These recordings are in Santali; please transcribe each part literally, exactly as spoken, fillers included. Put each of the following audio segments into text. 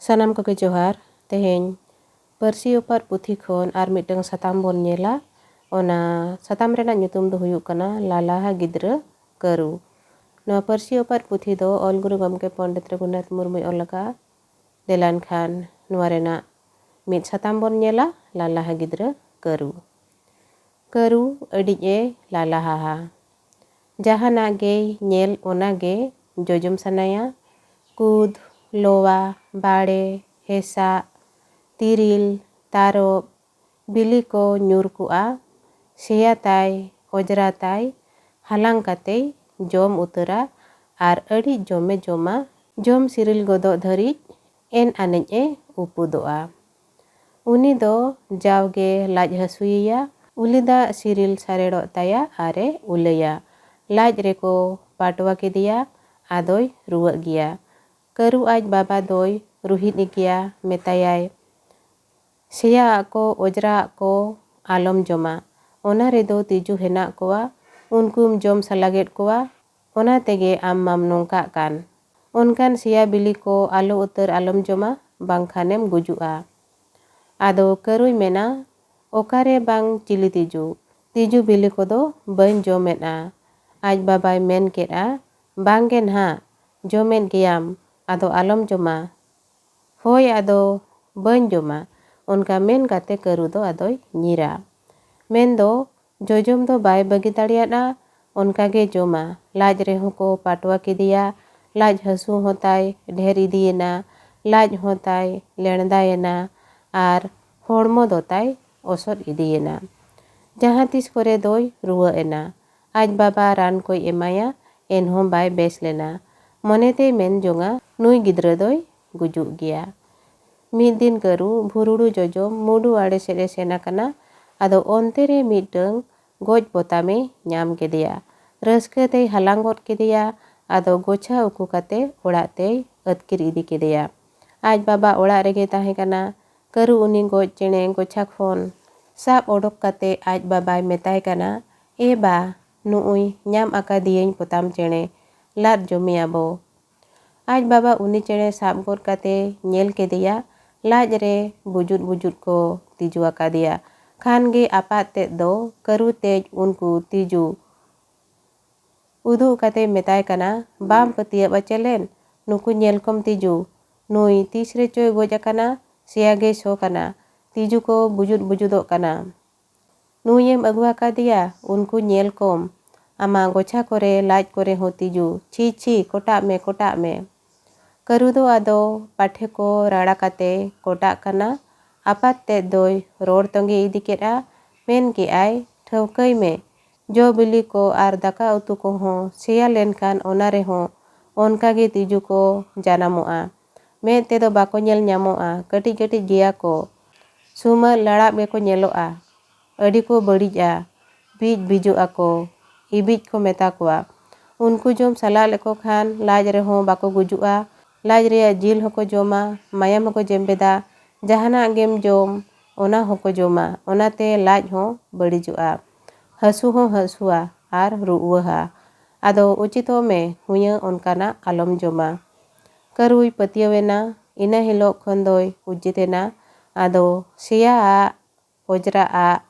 ᱥᱟᱱᱟᱢ ᱠᱚᱜᱮ ᱡᱚᱦᱟᱨ᱾ ᱛᱮᱦᱮᱧ ᱯᱟᱹᱨᱥᱤ ᱚᱯᱟᱨ ᱯᱩᱛᱷᱤ ᱠᱷᱚᱱ ᱟᱨ ᱢᱤᱫᱴᱟᱝ ᱥᱟᱛᱟᱢ ᱵᱚᱱ ᱧᱮᱞᱟ᱾ ᱚᱱᱟ ᱥᱟᱛᱟᱢ ᱨᱮᱱᱟᱜ ᱧᱩᱛᱩᱢ ᱫᱚ ᱦᱩᱭᱩᱜ ᱠᱟᱱᱟ ᱞᱟᱞᱟᱦᱟ ᱜᱤᱫᱽᱨᱟᱹ ᱠᱟᱹᱨᱩ᱾ ᱱᱚᱣᱟ ᱯᱟᱹᱨᱥᱤ ᱚᱯᱟᱨ ᱯᱩᱛᱷᱤ ᱫᱚ ᱚᱞ ᱜᱩᱨᱩ ᱜᱚᱢᱠᱮ ᱯᱚᱱᱰᱤᱛ ᱨᱚᱜᱷᱩᱱᱟᱛᱷ ᱢᱩᱨᱢᱩᱭ ᱚᱞ ᱟᱠᱟᱫᱼᱟ᱾ ᱫᱮᱞᱟᱱ ᱠᱷᱟᱱ ᱱᱚᱣᱟ ᱨᱮᱱᱟᱜ ᱢᱤᱫ ᱥᱟᱛᱟᱢ ᱵᱚᱱ ᱧᱮᱞᱟ, ᱞᱟᱞᱟᱦᱟ ᱜᱤᱫᱽᱨᱟᱹ ᱠᱟᱹᱨᱩ᱾ ᱠᱟᱹᱨᱩ ᱟᱹᱰᱤᱡ ᱮ ᱞᱟᱞᱟᱦᱟᱦᱟ᱾ ᱡᱟᱦᱟᱱᱟᱜ ᱜᱮᱭ ᱧᱮᱞ ᱚᱱᱟ ᱜᱮ ᱡᱚᱡᱚᱢ ᱥᱟᱱᱟᱭᱟ᱾ ᱠᱩᱫ, ᱞᱚᱣᱟ, ᱵᱟᱲᱮ, ᱦᱮᱸᱥᱟᱜ, ᱛᱤᱨᱤᱞ, ᱛᱟᱨᱚᱵ, ᱵᱤᱞᱤ ᱠᱚ ᱧᱩᱨ ᱠᱚᱜᱼᱟ᱾ ᱥᱮᱭᱟ ᱛᱟᱭ, ᱚᱡᱽᱨᱟ ᱛᱟᱭ, ᱦᱟᱞᱟᱝ ᱠᱟᱛᱮᱭ ᱡᱚᱢ ᱩᱛᱟᱹᱨᱟ ᱟᱨ ᱟᱹᱰᱤ ᱡᱚᱢᱮ ᱡᱚᱢᱟ᱾ ᱡᱚᱢ ᱥᱤᱨᱤᱞ ᱜᱚᱫᱚᱜ ᱫᱷᱟᱹᱨᱤᱡ ᱮᱱ ᱟᱱᱮᱡ ᱮ ᱩᱯᱩᱫᱚᱜᱼᱟ᱾ ᱩᱱᱤ ᱫᱚ ᱡᱟᱣᱜᱮ ᱞᱟᱡ ᱦᱟᱹᱥᱩᱭᱮᱭᱟ᱾ ᱩᱞᱤ ᱫᱟᱜ ᱥᱤᱨᱤᱞ ᱥᱟᱨᱮᱲᱚᱜ ᱛᱟᱭᱟ ᱟᱨᱮ ᱩᱞᱟᱹᱭᱟ᱾ ᱞᱟᱡ ᱨᱮᱠᱚ ᱯᱟᱴᱣᱟ ᱠᱮᱫᱮᱭᱟ, ᱟᱫᱚᱭ ᱨᱩᱣᱟᱹᱜ ᱜᱮᱭᱟ᱾ ᱠᱟᱹᱨᱩ ᱟᱡ ᱵᱟᱵᱟ ᱫᱚᱭ ᱨᱩᱦᱤᱫ ᱜᱮᱭᱟ, ᱢᱮᱛᱟᱭᱟᱭ, "ᱥᱮᱭᱟ ᱟᱜ ᱠᱚ, ᱚᱡᱽᱨᱟ ᱟᱜ ᱠᱚ ᱟᱞᱚᱢ ᱡᱚᱢᱟ᱾ ᱚᱱᱟ ᱨᱮᱫᱚ ᱛᱤᱡᱩ ᱦᱮᱱᱟᱜ ᱠᱚᱣᱟ, ᱩᱱᱠᱩᱢ ᱡᱚᱢ ᱥᱟᱞᱟᱜᱮᱫ ᱠᱚᱣᱟ, ᱚᱱᱟ ᱛᱮᱜᱮ ᱟᱢ ᱢᱟᱢ ᱱᱚᱝᱠᱟᱜ ᱠᱟᱱ᱾ ᱚᱱᱠᱟᱱ ᱥᱮᱭᱟ ᱵᱤᱞᱤ ᱠᱚ ᱟᱞᱚ ᱩᱛᱟᱹᱨ ᱟᱞᱚᱢ ᱡᱚᱢᱟ, ᱵᱟᱝᱠᱷᱟᱱᱮᱢ ᱜᱩᱡᱩᱜᱼᱟ᱾" ᱟᱫᱚ ᱠᱟᱹᱨᱩᱭ ᱢᱮᱱᱟ, "ᱚᱠᱟᱨᱮ ᱵᱟᱝ ᱪᱤᱞᱤ ᱛᱤᱡᱩ? ᱛᱤᱡᱩ ᱵᱤᱞᱤ ᱠᱚᱫᱚ ᱵᱟᱹᱧ ᱡᱚᱢᱮᱫᱼᱟ᱾" ᱟᱡ ᱵᱟᱵᱟᱭ ᱢᱮᱱ ᱠᱮᱫᱼᱟ, "ᱵᱟᱝᱜᱮ ᱱᱟᱦᱟᱜ, ᱡᱚᱢᱮᱫ ᱜᱮᱭᱟᱢ, ᱟᱫᱚ ᱟᱞᱚᱢ ᱡᱚᱢᱟ᱾" "ᱦᱳᱭ, ᱟᱫᱚ ᱵᱟᱹᱧ ᱡᱚᱢᱟ᱾" ᱚᱱᱠᱟ ᱢᱮᱱ ᱠᱟᱛᱮ ᱠᱟᱹᱨᱩ ᱫᱚ ᱟᱫᱚᱭ ᱧᱤᱨᱟ᱾ ᱢᱮᱱᱫᱚ ᱡᱚᱡᱚᱢ ᱫᱚ ᱵᱟᱭ ᱵᱟᱹᱜᱤ ᱫᱟᱲᱮᱭᱟᱫᱼᱟ, ᱚᱱᱠᱟ ᱜᱮ ᱡᱚᱢᱟ᱾ ᱞᱟᱡ ᱨᱮᱦᱚᱸ ᱠᱚ ᱯᱟᱴᱣᱟ ᱠᱮᱫᱮᱭᱟ᱾ ᱞᱟᱡ ᱦᱟᱹᱥᱩ ᱦᱚᱸ ᱛᱟᱭ ᱰᱷᱮᱨ ᱤᱫᱤᱭᱮᱱᱟ, ᱞᱟᱡ ᱦᱚᱸ ᱛᱟᱭ ᱞᱮᱬᱫᱟᱭᱮᱱᱟ ᱟᱨ ᱦᱚᱲᱢᱚ ᱫᱚ ᱛᱟᱭ ᱚᱥᱚᱫ ᱤᱫᱤᱭᱮᱱᱟ᱾ ᱡᱟᱦᱟᱸ ᱛᱤᱥ ᱠᱚᱨᱮ ᱫᱚᱭ ᱨᱩᱣᱟᱹ ᱮᱱᱟ᱾ ᱟᱡ ᱵᱟᱵᱟ ᱨᱟᱱ ᱠᱚᱭ ᱮᱢᱟᱭᱟ, ᱮᱱᱦᱚᱸ ᱵᱟᱭ ᱵᱮᱥ ᱞᱮᱱᱟ᱾ ᱢᱚᱱᱮᱛᱮᱭ ᱢᱮᱱ ᱡᱚᱝᱟ, "ᱱᱩᱭ ᱜᱤᱫᱽᱨᱟᱹ ᱫᱚᱭ ᱜᱩᱡᱩᱜ ᱜᱮᱭᱟ᱾" ᱢᱤᱫ ᱫᱤᱱ ᱠᱟᱹᱨᱩ ᱵᱷᱩᱨᱩᱲᱩ ᱡᱚᱡᱚᱢ ᱢᱩᱰᱩ ᱟᱲᱮ ᱥᱮᱫ ᱮ ᱥᱮᱱ ᱟᱠᱟᱱᱟ᱾ ᱟᱫᱚ ᱚᱱᱛᱮ ᱨᱮ ᱢᱤᱫᱴᱟᱹᱝ ᱜᱚᱡ ᱯᱚᱛᱟᱢᱮ ᱧᱟᱢ ᱠᱮᱫᱮᱭᱟ᱾ ᱨᱟᱹᱥᱠᱟᱹ ᱛᱮᱭ ᱦᱟᱞᱟᱝ ᱜᱚᱫ ᱠᱮᱫᱮᱭᱟ᱾ ᱟᱫᱚ ᱜᱚᱪᱷᱟ ᱩᱠᱩ ᱠᱟᱛᱮ ᱚᱲᱟᱜ ᱛᱮᱭ ᱟᱹᱛᱠᱤᱨ ᱤᱫᱤ ᱠᱮᱫᱮᱭᱟ᱾ ᱟᱡ ᱵᱟᱵᱟ ᱚᱲᱟᱜ ᱨᱮᱜᱮ ᱛᱟᱦᱮᱸ ᱠᱟᱱᱟ᱾ ᱠᱟᱹᱨᱩ ᱩᱱᱤ ᱜᱚᱡ ᱪᱮᱬᱮ ᱜᱚᱪᱷᱟ ᱠᱷᱚᱱ ᱥᱟᱵ ᱚᱰᱚᱠ ᱠᱟᱛᱮ ᱟᱡ ᱵᱟᱵᱟᱭ ᱢᱮᱛᱟᱭ ᱠᱟᱱᱟ, "ᱮ ᱵᱟ, ᱱᱩᱜᱼᱩᱭ ᱧᱟᱢ ᱟᱠᱟᱫᱤᱭᱟᱹᱧ ᱯᱚᱛᱟᱢ ᱪᱮᱬᱮ, ᱞᱟᱫ ᱡᱚᱢᱮᱭᱟᱵᱚ᱾" ᱟᱡ ᱵᱟᱵᱟ ᱩᱱᱤ ᱪᱮᱬᱮ ᱥᱟᱵ ᱜᱚᱫ ᱠᱟᱛᱮ ᱧᱮᱞ ᱠᱮᱫᱮᱭᱟ, ᱞᱟᱡ ᱨᱮ ᱵᱩᱡᱩᱫ ᱵᱩᱡᱩᱫ ᱠᱚ ᱛᱤᱡᱩ ᱟᱠᱟᱫᱮᱭᱟ᱾ ᱠᱷᱟᱱ ᱜᱮ ᱟᱯᱟᱛ ᱛᱮᱫ ᱫᱚ ᱠᱟᱹᱨᱩ ᱛᱮᱡ ᱩᱱᱠᱩ ᱛᱤᱡᱩ ᱩᱫᱩᱜ ᱠᱟᱛᱮ ᱢᱮᱛᱟᱭ ᱠᱟᱱᱟ, "ᱵᱟᱢ ᱯᱟᱹᱛᱭᱟᱹᱣ ᱪᱮᱞᱮᱱ, ᱱᱩᱠᱩ ᱧᱮᱞ ᱠᱚᱢ ᱛᱤᱡᱩ, ᱱᱩᱭ ᱛᱤᱥ ᱨᱮᱪᱚᱭ ᱜᱚᱡ ᱟᱠᱟᱱᱟ, ᱥᱮᱭᱟ ᱜᱮ ᱥᱚ ᱠᱟᱱᱟ, ᱛᱤᱡᱩ ᱠᱚ ᱵᱩᱡᱩᱫ ᱵᱩᱡᱩᱫᱚᱜ ᱠᱟᱱᱟ᱾ ᱱᱩᱭᱮᱢ ᱟᱹᱜᱩ ᱟᱠᱟᱫᱮᱭᱟ, ᱩᱱᱠᱩ ᱧᱮᱞ ᱠᱚᱢ, ᱟᱢᱟᱜ ᱜᱚᱪᱷᱟ ᱠᱚᱨᱮ, ᱞᱟᱡ ᱠᱚᱨᱮ ᱦᱚᱸ ᱛᱤᱡᱩ, ᱪᱷᱤ ᱪᱷᱤ, ᱠᱚᱴᱟᱜ ᱢᱮ, ᱠᱚᱴᱟᱜ ᱢᱮ᱾" ᱠᱟᱹᱨᱩ ᱫᱚ ᱟᱫᱚ ᱯᱟᱴᱷᱮ ᱠᱚ ᱨᱟᱲᱟ ᱠᱟᱛᱮ ᱠᱚᱴᱟᱜ ᱠᱟᱱᱟ᱾ ᱟᱯᱟᱛ ᱛᱮᱫ ᱫᱚᱭ ᱨᱚᱲ ᱛᱚᱸᱜᱮ ᱤᱫᱤ ᱠᱮᱫᱼᱟ, ᱢᱮᱱ ᱠᱮᱫᱼᱟᱭ, "ᱴᱷᱟᱹᱣᱠᱟᱹᱭ ᱢᱮ, ᱡᱚ ᱵᱤᱞᱤ ᱠᱚ ᱟᱨ ᱫᱟᱠᱟ ᱩᱛᱩ ᱠᱚᱦᱚᱸ ᱥᱮᱭᱟ ᱞᱮᱱᱠᱷᱟᱱ ᱚᱱᱟ ᱨᱮᱦᱚᱸ ᱚᱱᱠᱟ ᱜᱮ ᱛᱤᱡᱩ ᱠᱚ ᱡᱟᱱᱟᱢᱚᱜᱼᱟ᱾ ᱢᱮᱫ ᱛᱮᱫᱚ ᱵᱟᱠᱚ ᱧᱮᱞ ᱧᱟᱢᱚᱜᱼᱟ, ᱠᱟᱹᱴᱤᱡ ᱠᱟᱹᱴᱤᱡ ᱜᱮᱭᱟ ᱠᱚ᱾ ᱥᱩᱢᱟᱹᱫ ᱞᱟᱲᱟᱜ ᱜᱮᱠᱚ ᱧᱮᱞᱚᱜᱼᱟ, ᱟᱹᱰᱤ ᱠᱚ ᱵᱟᱹᱲᱤᱡᱼᱟ, ᱵᱤᱡ ᱵᱤᱡᱚᱜ ᱟᱠᱚ, ᱤᱵᱤᱡ ᱠᱚ ᱢᱮᱛᱟ ᱠᱚᱣᱟ᱾ ᱩᱱᱠᱩ ᱡᱚᱢ ᱥᱟᱞᱟᱜ ᱞᱮᱠᱚ ᱠᱷᱟᱱ ᱞᱟᱡ ᱨᱮᱦᱚᱸ ᱵᱟᱠᱚ ᱜᱩᱡᱩᱜᱼᱟ, ᱞᱟᱡ ᱨᱮᱭᱟᱜ ᱡᱤᱞ ᱦᱚᱸᱠᱚ ᱡᱚᱢᱟ, ᱢᱟᱭᱟᱢ ᱦᱚᱸᱠᱚ ᱡᱮᱢᱵᱮᱫᱟ, ᱡᱟᱦᱟᱱᱟᱜ ᱜᱮᱢ ᱡᱚᱢ ᱚᱱᱟ ᱦᱚᱸᱠᱚ ᱡᱚᱢᱟ, ᱚᱱᱟᱛᱮ ᱞᱟᱡ ᱦᱚᱸ ᱵᱟᱹᱲᱤᱡᱚᱜᱼᱟ, ᱦᱟᱹᱥᱩ ᱦᱚᱸ ᱦᱟᱹᱥᱩᱣᱟ ᱟᱨ ᱨᱩᱣᱟᱹᱦᱟ᱾ ᱟᱫᱚ ᱩᱪᱤᱛᱚᱜ ᱢᱮ ᱦᱩᱭᱟᱹ, ᱚᱱᱠᱟᱱᱟᱜ ᱟᱞᱚᱢ ᱡᱚᱢᱟ᱾" ᱠᱟᱹᱨᱩᱭ ᱯᱟᱹᱛᱭᱟᱹᱣ ᱮᱱᱟ᱾ ᱤᱱᱟᱹ ᱦᱤᱞᱳᱜ ᱠᱷᱚᱱ ᱫᱚᱭ ᱩᱪᱤᱛ ᱮᱱᱟ᱾ ᱟᱫᱚ ᱥᱮᱭᱟ ᱟᱜ, ᱚᱡᱽᱨᱟ ᱟᱜ,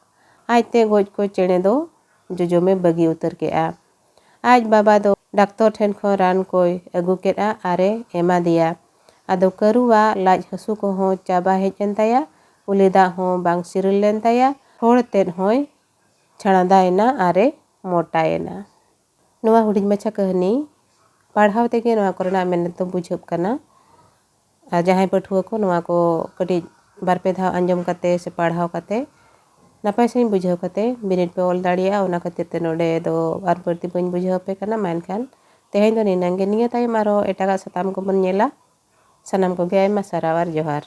ᱟᱡᱛᱮ ᱜᱚᱡ ᱠᱚ ᱪᱮᱬᱮ ᱫᱚ ᱡᱚᱡᱚᱢᱮ ᱵᱟᱹᱜᱤ ᱩᱛᱟᱹᱨ ᱠᱮᱫᱼᱟ᱾ ᱟᱡ ᱵᱟᱵᱟ ᱫᱚ ᱰᱟᱠᱛᱚᱨ ᱴᱷᱮᱱ ᱠᱷᱚᱱ ᱨᱟᱱ ᱠᱚᱭ ᱟᱹᱜᱩ ᱠᱮᱫᱼᱟ ᱟᱨᱮ ᱮᱢᱟ ᱫᱮᱭᱟ᱾ ᱟᱫᱚ ᱠᱟᱹᱨᱩᱣᱟᱜ ᱞᱟᱡ ᱦᱟᱹᱥᱩ ᱠᱚᱦᱚᱸ ᱪᱟᱵᱟ ᱦᱮᱡ ᱮᱱ ᱛᱟᱭᱟ, ᱩᱞᱤ ᱫᱟᱜ ᱦᱚᱸ ᱵᱟᱝ ᱥᱤᱨᱤᱞ ᱞᱮᱱ ᱛᱟᱭᱟ, ᱦᱚᱲ ᱛᱮᱫ ᱦᱚᱸᱭ ᱪᱷᱟᱲᱟᱸᱫᱟᱭᱮᱱᱟ ᱟᱨᱮ ᱢᱚᱴᱟᱭᱮᱱᱟ᱾ ᱱᱚᱣᱟ ᱦᱩᱰᱤᱧ ᱢᱟᱪᱷᱟ ᱠᱟᱹᱦᱱᱤ ᱯᱟᱲᱦᱟᱣ ᱛᱮᱜᱮ ᱱᱚᱣᱟ ᱠᱚᱨᱮᱱᱟᱜ ᱢᱮᱱᱮᱛ ᱫᱚ ᱵᱩᱡᱷᱟᱹᱜ ᱠᱟᱱᱟ᱾ ᱟᱨ ᱡᱟᱦᱟᱸᱭ ᱯᱟᱹᱴᱷᱩᱣᱟᱹ ᱠᱚ ᱱᱚᱣᱟ ᱠᱚ ᱠᱟᱹᱴᱤᱡ ᱵᱟᱨ ᱯᱮ ᱫᱷᱟᱣ ᱟᱸᱡᱚᱢ ᱠᱟᱛᱮ ᱥᱮ ᱯᱟᱲᱦᱟᱣ ᱠᱟᱛᱮ ᱱᱟᱯᱟᱭ ᱥᱟᱺᱦᱤᱡ ᱵᱩᱡᱷᱟᱹᱣ ᱠᱟᱛᱮ ᱵᱤᱱᱤᱰ ᱯᱮ ᱚᱞ ᱫᱟᱲᱮᱭᱟᱜᱼᱟ᱾ ᱚᱱᱟ ᱠᱷᱟᱹᱛᱤᱨ ᱛᱮ ᱱᱚᱰᱮ ᱫᱚ ᱟᱨ ᱵᱟᱹᱲᱛᱤ ᱵᱟᱹᱧ ᱵᱩᱡᱷᱟᱹᱣ ᱟᱯᱮ ᱠᱟᱱᱟ᱾ ᱢᱟ ᱮᱱᱠᱷᱟᱱ ᱛᱮᱦᱮᱧ ᱫᱚ ᱱᱤᱱᱟᱹᱝ ᱜᱮ᱾ ᱱᱤᱭᱟᱹ ᱛᱟᱭᱚᱢ ᱟᱨᱦᱚᱸ ᱮᱴᱟᱜᱟᱜ ᱥᱟᱛᱟᱢ ᱠᱚᱵᱚᱱ ᱧᱮᱞᱟ᱾ ᱥᱟᱱᱟᱢ ᱠᱚᱜᱮ ᱟᱭᱢᱟ ᱥᱟᱨᱦᱟᱣ ᱟᱨ ᱡᱚᱦᱟᱨ᱾